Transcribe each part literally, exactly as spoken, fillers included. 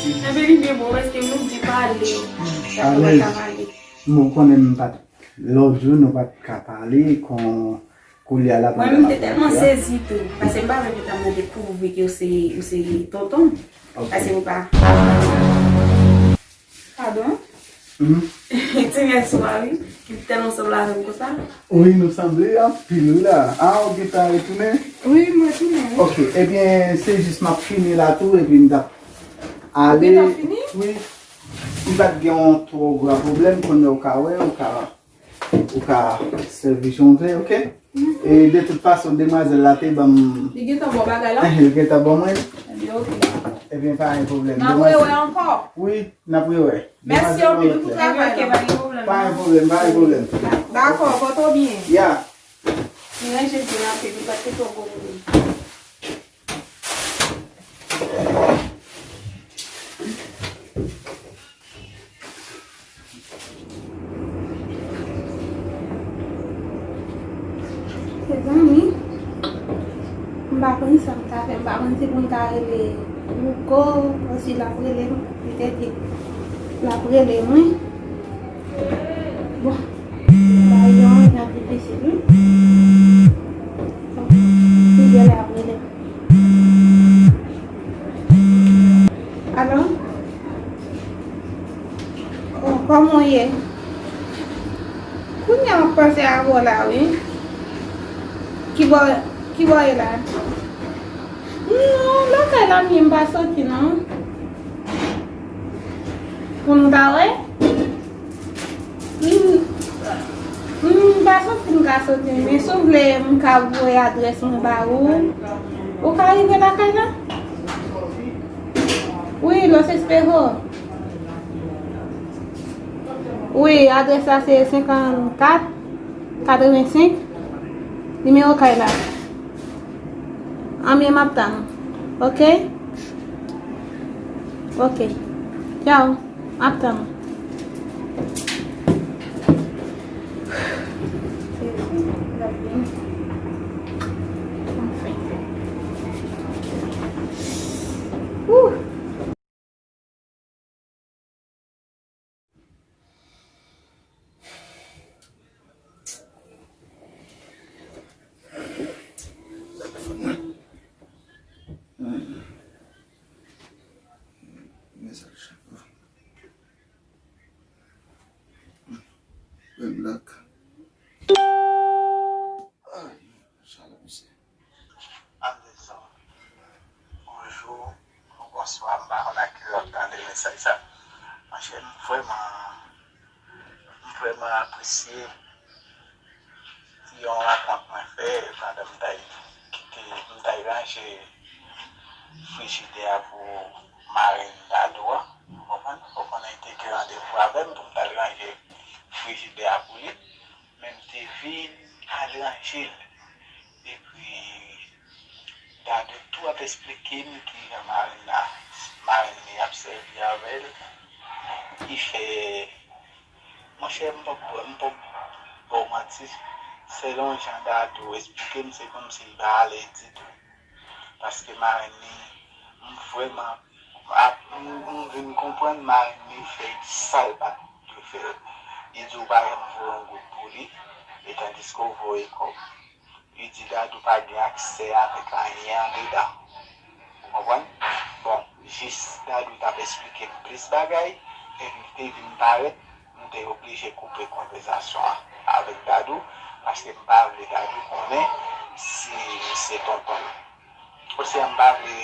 Enben li byen bon, paske nou di pale. Alèz. Mwen konnen m pa t, lòt jou nou pa t ka pale, kon koulye a la. Mwen menm te tèlman sezi tou, paske m pa vle gentan mande pou ou vle ke ou se, ou se tonton. Ok. Paske ou pa. Padon? Hmm? Ti mèsi mari, ki tèlman sanble avè m konsa. Wi, nou sanble anpil wi la. Ah, ou gentan retounen? Wi, m retounen wi. Ok, ebyen, se jis m ap fini la tou, epi m t ap ale. Ou gentan fini? Wi. M pa t gen yon twò gran pwoblèm, kounye a ou ka wè, ou ka, ou ka sèvi jan w vle, ok? E de tout fason, demwazèl la te ban m. Li gentan ba w bagay la? Li gentan ban mwen. Ebyen, ok. Ebyen, pa gen pwoblèm. N ap rewè ankò. Wi, n ap rewè. Mèsi anpil pou travay la. Ok, pa gen pwoblèm. Pa gen pwoblèm, pa gen pwoblèm. Dakò, pòte w byen. Ya. M ranje byen anpil, li pa t twò gwo pou li. Mezanmi, m pa konn sa m ta fè, m pa konn si pou m ta rele Louko, osi l ap rele m, li te di l ap rele mwen. Bon, m pa yon, l ap difisil wi. Bon, li genlè ap rele m. Alo? Oh, kòman w ye? Kounye a m ap panse avè w la wi. Kibò, kibò w ye la? Non, lakay la m ye, m pa soti non. Pou nou ta wè? M, m pa santi m ka soti, men si w vle, m ka voye adrès mwen ba ou. Ou ka rive lakay la? Wi, Los Espejos. Wi, adrès la se senkannkat katrevensenk, nimewo kay la. Anben, m ap tann ou. Ok? Ok. Tchao. M ap tann ou. Anfen. Wouh! Telefòn mwen. Hmm. Mesaj. Bad luck. Ay, chalè, mesye. An dezòd. Bonjou, bonswa, m pa konn a kilè w ap tande mesaj sa. Monchè, m vrèman, m vrèman apresye yon rakont mwen fè pandan m t al kite, m t al ranje frijidè a pou marenn Dadou a. Ou konprann? Ou konnen li te gen randevou avè m pou m t al ranje frijidè a pou li. Men m te vin al ranje l. Epi, Dadou tou ap esplike m kijan marenn la, marenn li ap sèvi avè l. Ki fè, monchè, m p ap, m p ap ba w manti. Selon jan Dadou esplike m, se kòmsi li pa alèz ditou. Paske marenn li, m vrèman, ap, m, m vin konprann marenn li fè sa l pa t dwe fè. Li di w pa janm voye yon goud pou li, e tandiske w voye kòb. Li di Dadou pa gen aksè avèk anyen andedan. Ou konprann? Bon, jis Dadou t ap esplike m plis bagay, epi m te vin parèt, m te oblije koupe konvèsasyon an avèk Dadou, paske m pa vle Dadou konnen si m se tonton l. Oswa m pa vle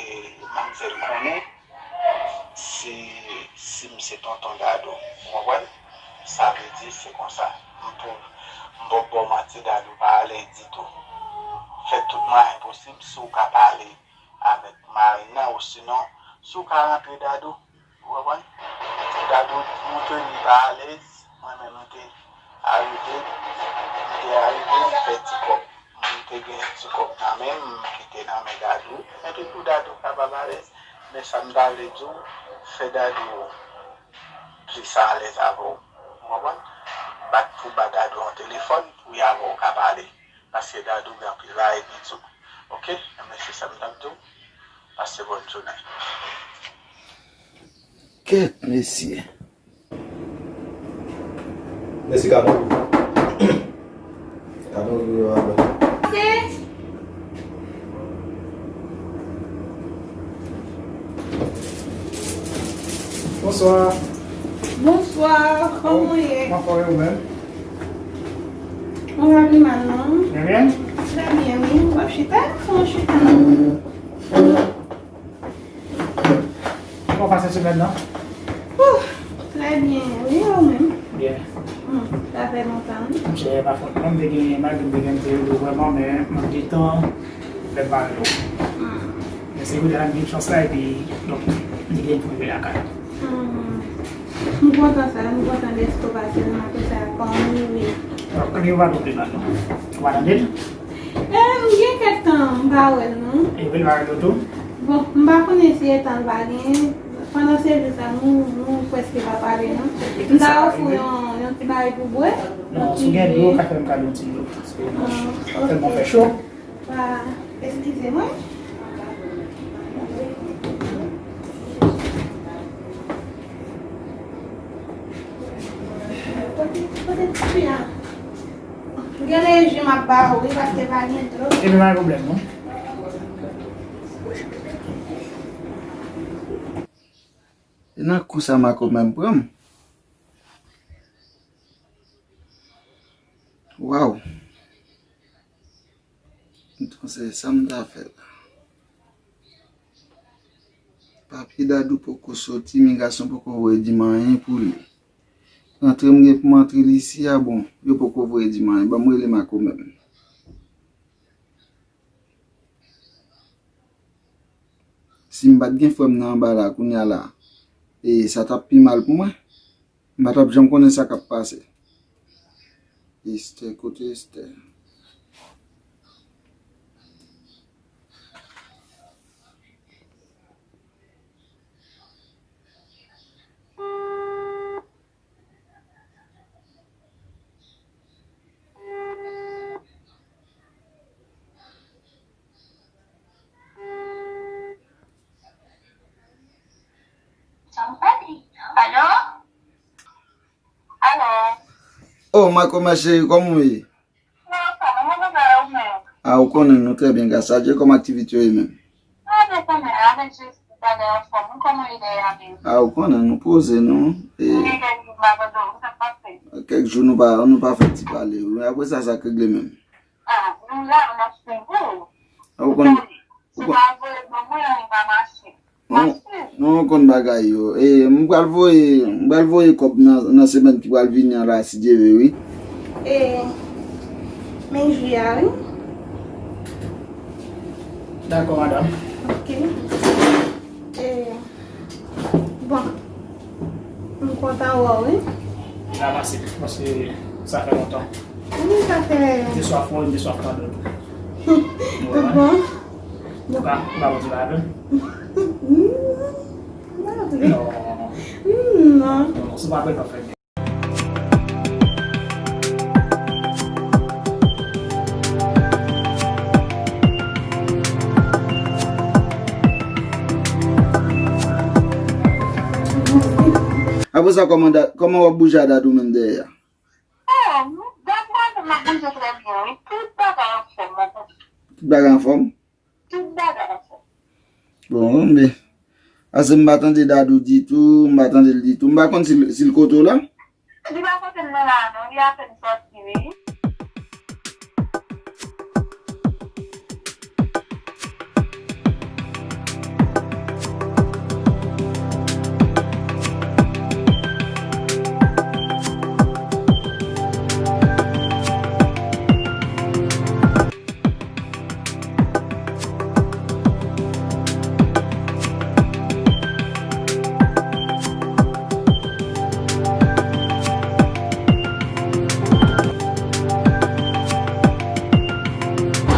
manmzèl konnen si, si m se tonton Dadou. Ou konprann? Sa vle di, se konsa. M pou, m p ap ba w manti, Dadou pa alèz ditou. Fè tout mwayen posib, si w ka pale avèk marenn nan, osinon, si w ka rantre Dadou, ou konprann? Dadou montre li pa alèz, mwen menm m te arive, m te arive, m fè ti kòb. M te gen ti kòb nan men m, m kite nan men Dadou. Epi pou Dadou kapab alèz, men sa m ta vle di w, fè Dadou plis alèz avè w. Ou konprann? Bat pou ba Dadou yon telefòn pou y avè w ka pale. Paske Dadou gen anpil bagay pou di w. Oke? Enben se sa m t ap di w. Pase bòn jounen. Kèt, mesye. Mèsi, Kado. Kado, yo, a. Bonswa. Bonswa, kòman w ye? M anfòm, e ou menm? Mwen pa pi mal, non. Trè byen? Trè byen, wi. W ap chita? Fè yon chita. Kòman w pase semèn nan? Ouh, trè byen, wi, ou menm? Byen. Hmm, sa fè lontan, wi. Monchè, pa fòt mwen, m te gen, malgre m te gen, m te rele w vrèman, men mank de tan, lè m pa rele w. Hmm. Men se kounye a la m gen chans la, epi, donk, m te gen pou m rive lakay. Hmm. M kontan sa, m kontan dèske w pase nan maten sa a, kòman w ye? Donk, li yo pa twò pi mal, non. Ou pa tande l? Eh, m gen kèk tan m pa wè l, non. E wi, l pa rele w tou? Bon, m pa konnen si e tan l pa gen. Pandan sejou sa, nou, nou prèske pa pale, non. M ta ofri w yon, yon ti bagay pou bwè. Non, si w gen dlo, w ka fè m kado yon ti dlo. Paske, ah, ok. Tèlman fè cho. Ah, eskize mwen. Kote, kote ti fi a? Gen de ji m ap ba ou, wi, paske pa gen dlo. Ebyen, pa gen pwoblèm, non. E nan kou sa makomè m pran m. Waw. Entonces, sa m ta fè la? Papye Dadou poko soti, imigrasyon poko voye di m anyen pou li. Rantre m gen pou m antre l isi a, bon, yo poko voye di m anyen. Ban m rele makomè m. Si m pa t gen frè m nan anba la, kounye a la, e sa t ap pi mal pou mwen. M pa t ap janm konnen sa k ap pase. Esther, kote Esther? Alo? Alo? Oh, makomè cheri, kòman w ye? Mwen anfòm, mwen kontan, e ou menm? Ah, ou konnen nou trè byen, gras a Dye. Kòman aktivite yo ye menm? Ah, nou konnen, avèk Jezi, tout bagay anfòm. Ou kòman ye dèyè a menm? Ah, ou konnen, nou poze nou. E wi, kèk jou m pa tande w, sa k pase? Kèk jou nou pa, nou pa fè ti pale, wi. Apre sa, sa k regle menm? Ah, nou la, n ap swiv ou. Ah, ou konnen, ou konnen. Si w pa voye ban mwen, anyen pa mache. Non, non, ou konn bagay yo. E, m pral voye, m pral voye kòb nan, nan semèn ki pral vini an la, si Dye vle, wi. E, men ji a, wi. Dakò, madanm. Ok. E, bon. M kontan wè w, wi. Sa pase, paske sa fè lontan. Wi, sa fè. M te swaf wè w, m te swaf tande w tou. Tout bon? Ou ka, ou ka kontinye avè m? Non. Non. Non, non, si w pa vle, pa fè byen. Apre sa, kòman da-, kòman w ap bouje a Dadou menm dèyè a? Oh, m, Dadou avè m ap bouje trè byen, wi. Tout bagay anfòm, mon kontan. Tout bagay anfòm? Tout bagay anfòm. Bon, men, ase m pa tande Dadou ditou, m pa tande l ditou. M pa konn si l, si l kote w la. Li pa kote m nan la, non. Li apèn sòti, wi.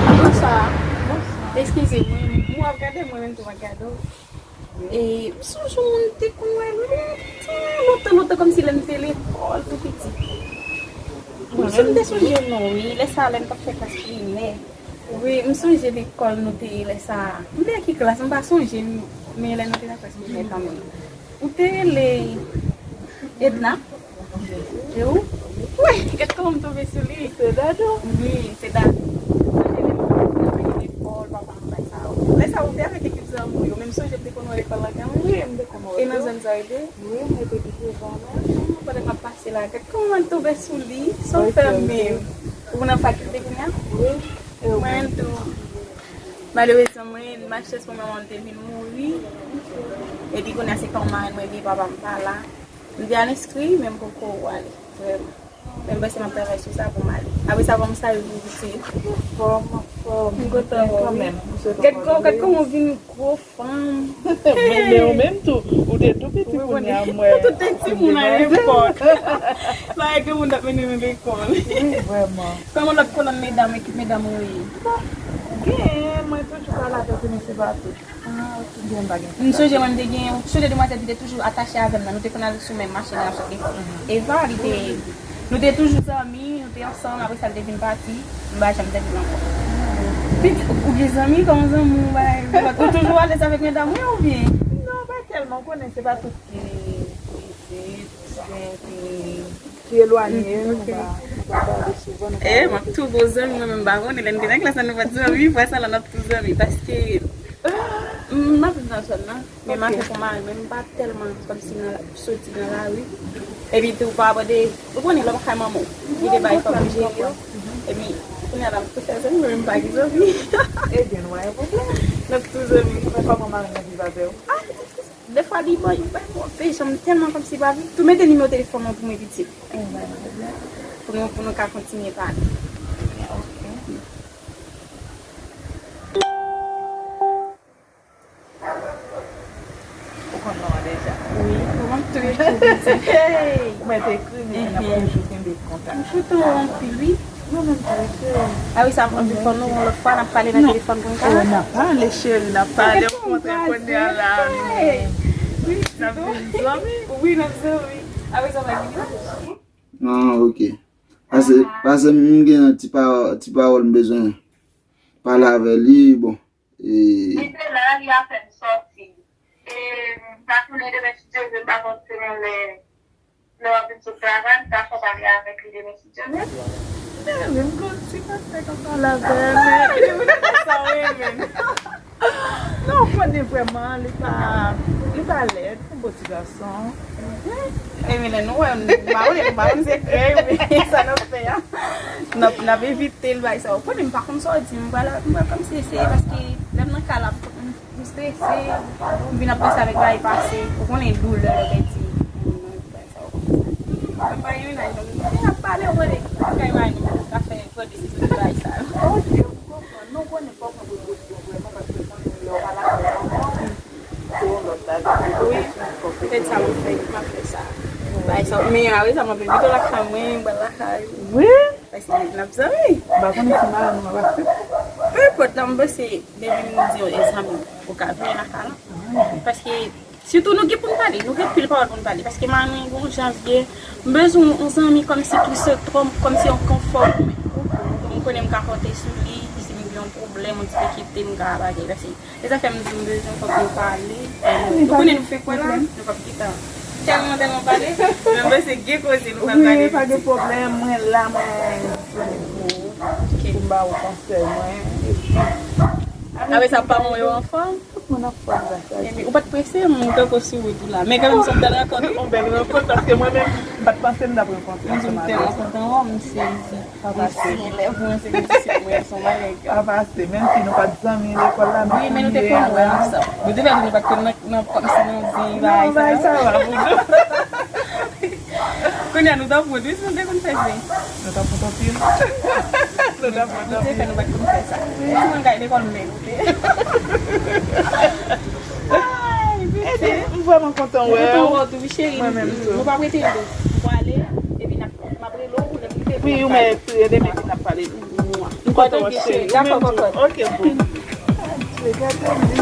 Bonswa. Bonswa. Eskize mwen, mwen ap gade mwen menm tou m ap gade w. E, m sonje yon moun m te konn wè lontan, lontan, lontan, kòmsi lè m te lekòl tou piti. Bon, lè m te sonje non, wi, lè sa a, lè m t ap fè klas primè. Wi, m sonje lekòl nou te ye lè sa a. M bliye ki klas, m pa sonje, m, men lè nou te nan klas primè kanmenm. Ou te rele Edna? E ou? Wi, gad kòman m tonbe sou li. Se Dadou? Wi, se Dadou. Mwen te rele pou mwen lekòl, papa m bay sa yo. Lè sa ou te avèk ekip zanmi w yo, men m sonje m te konn wè lekòl la kanmenm. Wi, m te konn wè. E nan zòn sa yo te? Wi, mwen te toujou wè la. Pandan m ap pase la, gad kòman m tonbe sou li. Sa w fè menm? Ou nan fakilte kounye a? Wi. Mwen tou. Malerezman, mwen, malchans pou mwen, mwen te vin mouri. Epi kounye a se tan marenn mwen vini, papa m pa la. M te al enskri, men m poko ale, vrèman. Men m panse m ap travay sou sa pou m ale. Apre sa, kòm sa, yo vin vite. Anfòm, anfòm. M kontan wè w. Gad kò-, gad kòman w vin gwo fanm. Men, men ou menm tou, ou te tou piti kounye a, mwen. Nou tout te timoun a lepòk. Sa e granmoun t ap mennen nou lekòl. Wi, vrèman. Kòman lòt kolòn medam, ekip medam ou ye? Bon, gen, mwen toujou pale avèk yo, men se pa tout. Ah, ok. Gen, m pa gen kontak. M sonje mwen m te gen, ou sonje demwazèl ki te toujou atache avè m nan, nou te konn al sou menm machin nan sot lekòl. Eva, li te, nou te toujou zanmi, nou te ansanm, apre sa, li te vin pati, m pa janm tande l ankò. Pitit, ou gen zanmi, kòman zanmi w, bagay, ou toujou alèz avèk medam ou, oubyen? Non, pa tèlman, ou konnen, se pa tout ki, ki, ki, ki elwanye, nou pa, nou pa pale souvan, nou pa. Eh, m ap tou bon zanmi, mwen menm, m pa konnen, lè n te nan klas la, nou pa t zanmi, fwa sa la, n ap tou zanmi, paske, m ap viv nan zòn nan, men m ap viv pou mari, men m pa tèlman, kòmsi nan la, soti nan lari, epi tou, pa abòde, ou konnen, lè w pa kay manman w, li te bay fòk ou jere yo, epi, kounye a la, m tou fè zanmi, mwen menm, m pa gen zanmi. Ebyen, nou pa gen pwoblèm. N ap tou zanmi. Men kòman mari w viv avè w? Ah, Defwa li ban, li ban move jan, m tèlman kòmsi pa vle. Tou mete nimewo telefòn nan pou mwen pitit. Pou nou, pou nou ka kontinye pale. Ou konn non an deja? Wi, kòman m tou ekri w pitit? Hey! Ou mèt ekri, men n ap toujou kenbe kontak. M fout ou anpil, wi. Mwen menm tou, wi. Ah wi, sa pran telefòn nou, yon lòt fwa, n ap pale nan telefòn pou n ka. Oh, n ap pale, cheri, n ap pale, ou kontre kounye a la, wi. N ap vin zanmi. Wi, n ap zanmi. Apre sa, w ap vin zanmi. Ah, ok. Pase, pase m gen yon ti pa, ti pawòl m bezwen pale avè li, bon. E li te la, li apèn sòti. E m pa konnen demen si Dye vle, m pa konn se nan lè, lè w ap vin sot travay, m ta fè pale avèk li demen si Dye vle. Men wi, m konn ti pastè k ap pale avè l, men li vle fè sa w renmen. Non, ou konnen vrèman, li pa, li pa lèd, se yon bon ti gason. Epi lè nou wè, nou pa konnen, nou pa konn sekrè yo, men sa n ap fè a. N ap, n ap evite l, bay sa. Ou konnen, m pa konn sa w di, m pral, m pral kòmsi eseye, paske lè m nan kay la, m, m strese, m vin ap panse avèk bagay pase, ou konnen doulè lè w pèdi moun nan, bay sa, ou konnen sa. Mwen pa gen mennaj, donk, m ap pale, ou konnen, m ka imajine, m ka fè gwo desizyon de bagay sa yo. Ok, m konprann. Non, ou konnen, fòk mwen poze w kesyon vrèman, paske ou konnen lè w pa lakay ou ankò, se yon lòt lavi. Wi, se sa m fè, m ap fè sa. Bay sa, men apre sa, m ap envite w lakay mwen, m pral lakay ou. Wi. Paske n ap zanmi. M pa konnen si madanm ou ap aksepte. Peu importe, la, m panse, depi m di w e zanmi, ou ka vini lakay la. Paske, sitou nou gen pou n pale, nou gen pil pawòl pou n pale. Paske madanm mwen gen yon janvye, m bezwen yon zanmi kòmsi ki se twò, kòmsi yon konfò pou mwen. M konnen m ka konte sou li, si m gen yon pwoblèm, yon difikilte, m ka bagay. Paske E sa fè m di m bezwen fòk nou pale. Nou konnen nou fè kwè la, nou p ap gentan tèlman, tèlman pale. Men mwen se gen koze nou pral pale. Wi, pa gen pwoblèm, mwen la, mwen disponib pou ou. Ok. Pou m ba ou konsèy mwen. Epi, apre sa, paran w yo anfòm? Tout moun anfòm, gras a Dye. Ou pa t prese, m tankou sou wout ou la. Men kanmenm, se yon bèl rankont, wi. Yon bèl rankont, paske mwen menm, m pa t panse m t ap rankontre ansanm avè w. M tèlman kontan wè w, m sezi. Pa pase. Mwen se mwen se mwen se mwen se yon bagay. Pa pase, menm si nou pa t zanmi lekòl la, nou konn. Wi, men nou te konn wè ansanm. Nou te fè nou pa t konn nan, nan kòmsi nan di bagay sa. Non, bagay sa va pou nou. Kounye a nou t ap wont, wi, si nou te konn fè zen. Nou t ap wont anpil. Nou t ap wont anpil. Nou te fè nou pa t konn fè sa. Ti mwen kay lekòl men nou te. Ay, pitit. M vrèman kontan wè w. Mwen kontan wè w tou, wi, cheri. Mwen menm tou. Nou p ap rete lwen. M prale, epi n ap M ap rele w lè m rive. Wi, ou mèt rele m epi n ap pale. M kontan wè w, cheri. Ou menm tou. Ok, boo. Adye, gade li.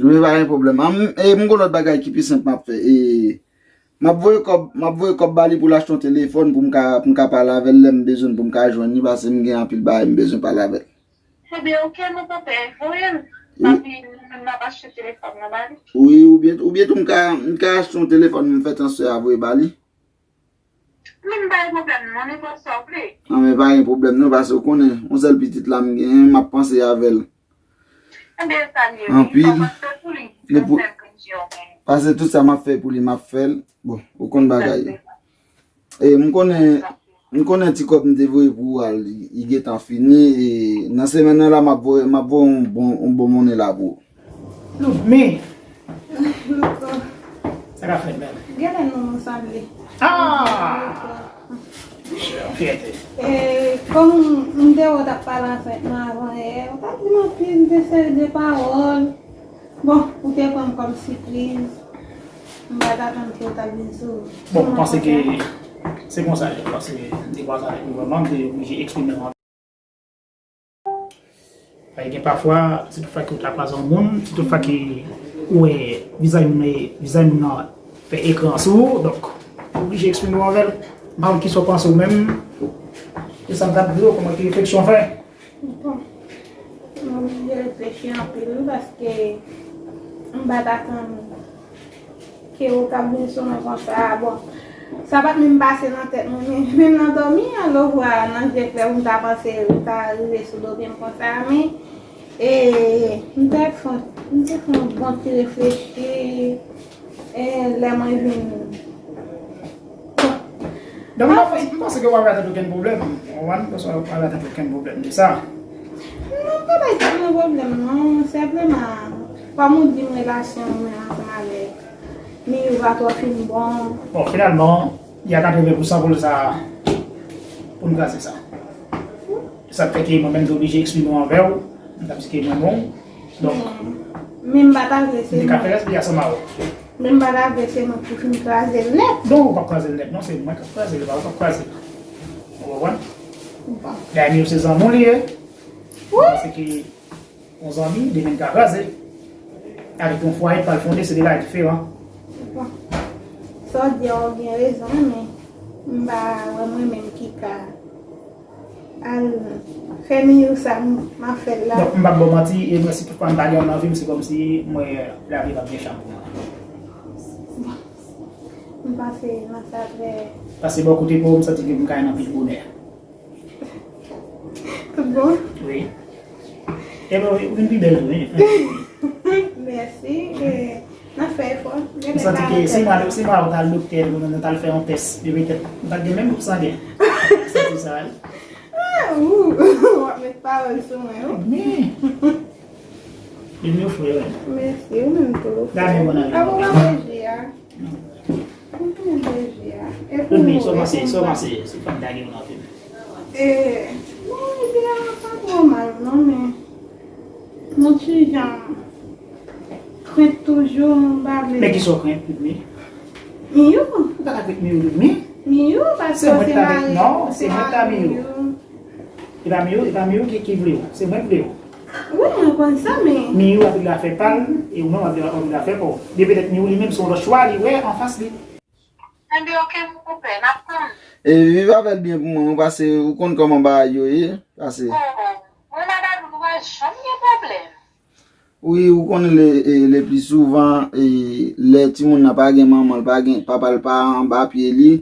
Wi, pa gen pwoblèm. An, m, e, m gon lòt bagay ki pi senp m ap fè. E, M ap voye kòb, m ap voye kòb ba li pou l achte yon telefòn pou m ka, pou m ka pale avè l lè m bezwen l, pou m ka jwenn li, paske m gen anpil bagay m bezwen pale avè l. Ebyen, oke, mon konpè, voye l. Wi. Epi, mwen menm, m ap achte telefòn nan ba li. Wi, oubyen, oubyen tou, m ka, m ka achte yon telefòn, m fè transfè a voye ba li. Men m pa gen pwoblèm, non, nenpòt sa w vle. Non, men pa gen pwoblèm, non, paske w konnen, yon sèl pitit la m genyen, m ap panse avè l. Ebyen, sa l ye, wi. Anpil. Fò w panse pou li. Li pou, yon sèl pitit, men. Paske tout sa m ap fè pou li, m ap fè l. Bon, ou konn bagay yo. E, m konnen, m konnen ti kòb m te voye pou ou a, li, li gentan fini. E, nan semèn nan la, m ap voye, m ap voye yon bon, yon bon monnen la pou ou. Loudmi! Sa k ap fèt, bèl? Genlè nou sanble. Ah! Fyète. E, kòm m te wè w t ap pale avèk mwen avan yè, ou t ap di m anpil de seri de pawòl. Bon, ou te pran m kòm sipriz. M pa t atann ke w t ap vin sou, bon, sou mwen konsa. Bon, m panse ke se konsa, paske m te kwaze avèk ou vrèman, m te oblije eksprime m. Paske gen pafwa, si tout fwa ke w ta kwaze yon moun, si tout fwa ke ou wè vizaj moun nan, vizaj moun nan fè ekran sou ou, donk, ou oblije eksprime w avè l. M pa konn kisa w panse ou menm. E sa m t ap di w, kòman ki refleksyon w fè? Bon, m oblije reflechi anpil, wi, paske m pa t atann ke ou t ap vin sou mwen konsa. Bon, sa pa t menm pase nan tèt mwen, men menm nan dòmi an, lè w vwa nan je klè, m ta panse ou ta rive sou do pye m konsa, men, e, m te fè, m te fè yon bon ti reflechi, e, lè mwen vin, bon. Donk, m pa panse, m panse ke w pa pral gen okenn pwoblèm. Ou konprann? M panse w pa pral gen okenn pwoblèm de sa. Non, m pa bay tèlman pwoblèm, non. Senpleman, kòm ou di m relasyon ou menm ansanm avèk Miyou pa twò fin bon. Bon, finalman, y a katreven pousan pou l sa, pou n kraze sa. Sa k fè ke mwen menm te oblije eksprime w anvè w. M t ap di ke m renmen w. Donk, men m pa ta vle se mwen. M te ka fè rès li ansanm avè w. Men m pa ta vle se mwen ki pou fin kraze l nèt. Non, ou p ap kraze l nèt, non, se mwen k ap kraze l, e pa ou k ap kraze l. Ou konprann? Bon. Dayè, Miyou se zanmi w li ye. Wi. Paske yon zanmi, demen l ka kraze. Avèk yon fwaye k pral fonde, se de bagay diferan. Bon. Sa w di a, ou gen rezon, men m pa wè mwen menm ki ka al fè Miyou sa m, m ap fè l la. Donk, m p ap ba w manti, e mwen, si tout fwa m pa gen w nan vi m, se kòmsi m wè lavi p ap gen cham pou mwen. Bon. M panse nan sa trè. Paske bò kote pa w, m santi ke m ka jwenn anpil bonè. Tout bon? Wi. E bon, ou vin pi bèl tou, wi. Mèsi. E, n ap fè efò. M santi ke si mwen, si mwen ou t al doktè, nou, nou t al fè yon tès de petèt, m pa t gen menm gwoup sangen. M santi sa, wi. Ah, ou, w ap met pawòl sou mwen, wi. Men, vin yo fre, wi. Mèsi, ou menm tou. Gade bon nan vi. Apre w ap reji a. Mwen konnen deja. E pou mwen, sa w panse, sa w panse, se fanm dage w nan fim? E, bon, ide a pa twò mal, non, men yon ti jan krent toujou, m pa vle. Men kisa w krent, Loudmi? Miyou. Ou pa ka krent Miyou, Loudmi. Miyou, paske se mari, non, se mwen k ta Miyou. E pa Miyou, e pa Miyou ki, ki vle w. Se mwen k vle w. Wi, mwen konn sa, men. Miyou ap vin la fè pa l, e ou menm w ap vin la fè pa w. Men petèt Miyou li menm se yon lòt chwa li wè anfas li. Enben, oke, mon konpè, n ap tann. E viv avè l byen pou mwen, wi, paske ou konn kòman bagay yo ye, paske. Oh, mwen, Madadou, nou pa janm gen pwoblèm. Wi, ou konnen le, e, le pli souvan, e, lè timoun nan pa gen manman l, pa gen, papa l pa anba pye li,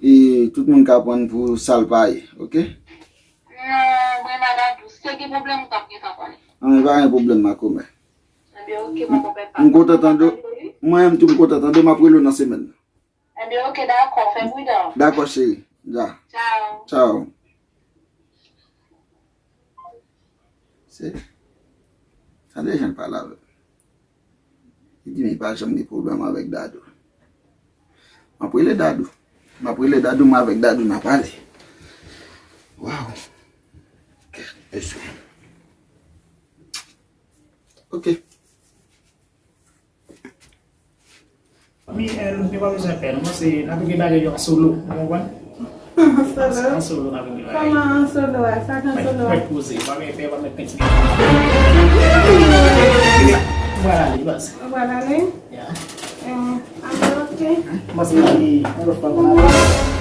e tout moun ka pran l pou sa l pa ye, oke? Non, mwen, Madadou, si te gen pwoblèm, ou t ap gentan konnen. Non, men pa gen pwoblèm, makomè. Enben, oke, mon konpè, m kontan tande w. Mwen menm tou, m kontan tande w, m ap rele w nan semèn nan. Enben, oke, dakò, fè pridan. Dakò, cheri. Ja. Tchao. Tchao. Se, tande jan l pale avè m. Li di m li pa janm gen pwoblèm avèk Dadou. M ap rele Dadou. M ap rele Dadou, mwen avèk Dadou n a pale. Waw. Kèt, mesye. Oke. Mi, eh, nou pa bezwen pè, nou, se, n ap regle bagay yo an solo, ou konprann? An solo? An solo, n ap regle bagay yo. Kòman an solo a? Sa k an solo a? Mèt poze, pa mèt pè, pa mèt penti. Vwala li, baz. Vwala li? Ya. Eh, alò, ok. M panse ke yon lòt fwa, m ap